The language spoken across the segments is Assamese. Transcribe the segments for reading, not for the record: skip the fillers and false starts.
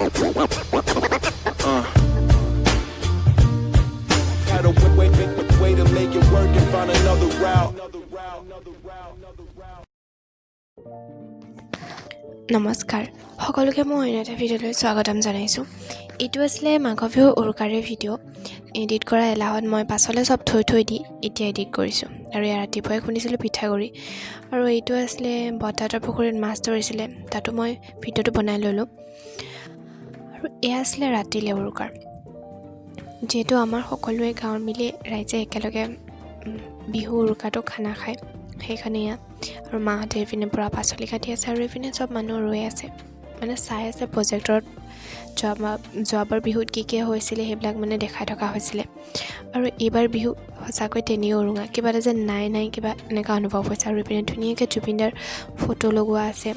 Had a way, way, way to make it work and find another route. নমস্কাৰ সকলোকে, মই অন্য এটা ভিডিঅ'লৈ স্বাগতম জনাইছোঁ। এইটো আছিলে মাঘ বিহুৰ উৰুকাৰে ভিডিঅ'। এডিট কৰা এলাহত মই পাছলৈ চব থৈ থৈ দি এতিয়া এডিট কৰিছোঁ। আৰু এয়া ৰাতিপুৱাই খুন্দিছিলোঁ পিঠাগুড়ি। আৰু এইটো আছিলে বৰ্তাহঁতৰ পুখুৰীত মাছ ধৰিছিলে, তাতো মই ভিডিঅ'টো বনাই ল'লোঁ। আৰু এয়া আছিলে ৰাতিলৈ উৰুকাৰ। যিহেতু আমাৰ সকলোৱে গাঁৱৰ মিলি ৰাইজে একেলগে বিহু উৰুকাটো খানা খায়, সেইকাৰণে এয়া। আৰু মাহঁতে এইপিনে পূৰা পাচলি কাটি আছে আৰু এইপিনে চব মানুহ ৰৈ আছে, মানে চাই আছে প্ৰজেক্টৰত। যোৱাবাৰ বিহুত কি কি হৈছিলে, সেইবিলাক মানে দেখাই থকা হৈছিলে। আৰু এইবাৰ বিহু সঁচাকৈ তেনেই উৰুঙা, কিবা এটা যেন নাই নাই কিবা এনেকুৱা অনুভৱ হৈছে। আৰু এইপিনে ধুনীয়াকৈ জুবিনদাৰ ফটো লগোৱা আছে।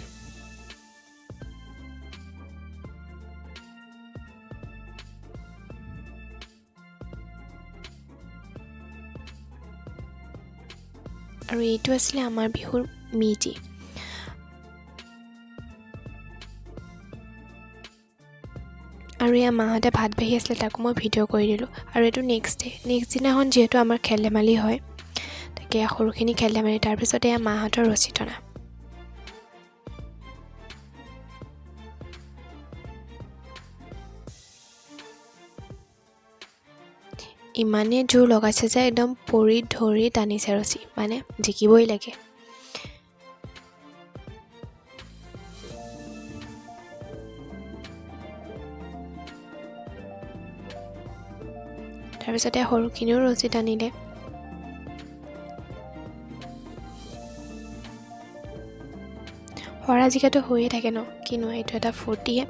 আৰু এইটো আছিলে আমাৰ বিহুৰ মেজি। আৰু এয়া মাহঁতে ভাত বাঢ়ি আছিলে, তাকো মই ভিডিঅ' কৰি দিলোঁ। আৰু এইটো নেক্সট ডে, নেক্সট দিনাখন যিহেতু আমাৰ খেল ধেমালি হয়, তাকে এয়া সৰুখিনি খেল ধেমালি। তাৰপিছত এয়া মাহঁতৰ ৰছী টনা। ইমানেই জোৰ লগাইছে যে একদম পৰি ধৰি টানিছে ৰছী, মানে জিকিবই লাগে। তাৰপিছতে সৰুখিনিও ৰছী টানিলে। হৰা জিকাটো হৈয়ে থাকে ন, কিনো এইটো এটা ফূৰ্তিহে।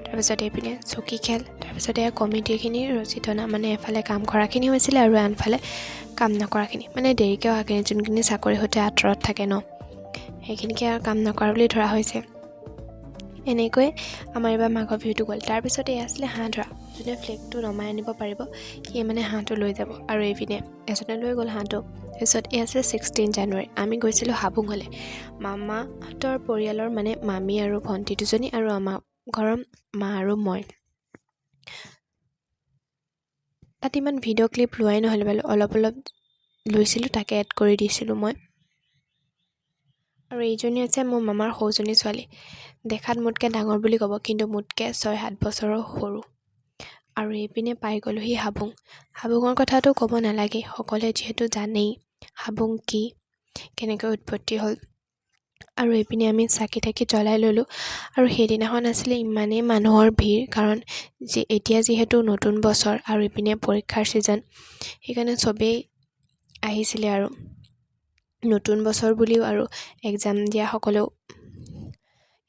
তাৰপিছত এইপিনে চকী খেল, তাৰপিছত এয়া কমিটিখিনি ৰছী টনা, মানে এফালে কাম কৰাখিনি হৈছিলে আৰু আনফালে কাম নকৰাখিনি, মানে দেৰিকৈ অহাখিনি, যোনখিনি চাকৰি সূত্ৰে আঁতৰত থাকে ন, সেইখিনিকে আৰু কাম নকৰা বুলি ধৰা হৈছে। এনেকৈ আমাৰ এইবাৰ মাঘৰ বিহুটো গ'ল। তাৰপিছত এয়া আছিলে হাঁহ ধৰা। যোনে ফ্লেগটো নমাই আনিব পাৰিব, সিয়ে মানে হাঁহটো লৈ যাব। আৰু এইপিনে এজনে লৈ গ'ল হাঁহটো। তাৰপিছত এয়া আছিলে 16 জানুৱাৰী। আমি গৈছিলোঁ হাবুঙলৈ, মামাহঁতৰ পৰিয়ালৰ, মানে মামী আৰু ভণ্টি দুজনী আৰু আমাৰ ঘৰৰ মা আৰু মই। তাত ইমান ভিডিঅ' ক্লিপ লোৱাই নহ'লে বাৰু, অলপ অলপ লৈছিলোঁ, তাকে এড কৰি দিছিলোঁ মই। আৰু এইজনী হৈছে মোৰ মামাৰ সৰুজনী ছোৱালী। দেখাত মোতকৈ ডাঙৰ বুলি ক'ব, কিন্তু মোতকৈ 6-7 বছৰৰ সৰু। আৰু এইপিনে পাই গ'লোহি হাবুং। হাবুঙৰ কথাটো ক'ব নালাগে, সকলোৱে যিহেতু জানেই হাবুং কি, কেনেকৈ উৎপত্তি হ'ল। আৰু এইপিনে আমি চাকি তাকি জ্বলাই ল'লোঁ। আৰু সেইদিনাখন আছিলে ইমানেই মানুহৰ ভিৰ, কাৰণ যে এতিয়া যিহেতু নতুন বছৰ আৰু এইপিনে পৰীক্ষাৰ ছিজন, সেইকাৰণে চবেই আহিছিলে। আৰু নতুন বছৰ বুলিও আৰু এক্সাম দিয়াসকলেও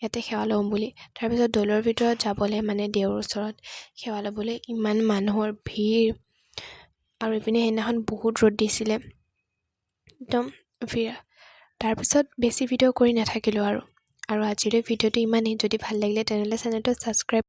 ইয়াতে সেৱা ল'ম বুলি। তাৰপিছত দৌলৰ ভিতৰত যাবলৈ, মানে দেউৰ ওচৰত সেৱা ল'বলৈ ইমান মানুহৰ ভিৰ। আৰু এইপিনে সেইদিনাখন বহুত ৰ'দ দিছিলে, একদম ভিৰ। তাৰপিছত বেছি ভিডিঅ' কৰি নাথাকিলোঁ আৰু। আৰু আজিলৈ ভিডিঅ'টো ইমানেই। যদি ভাল লাগিলে তেনেহ'লে চেনেলটো ছাবস্ক্ৰাইব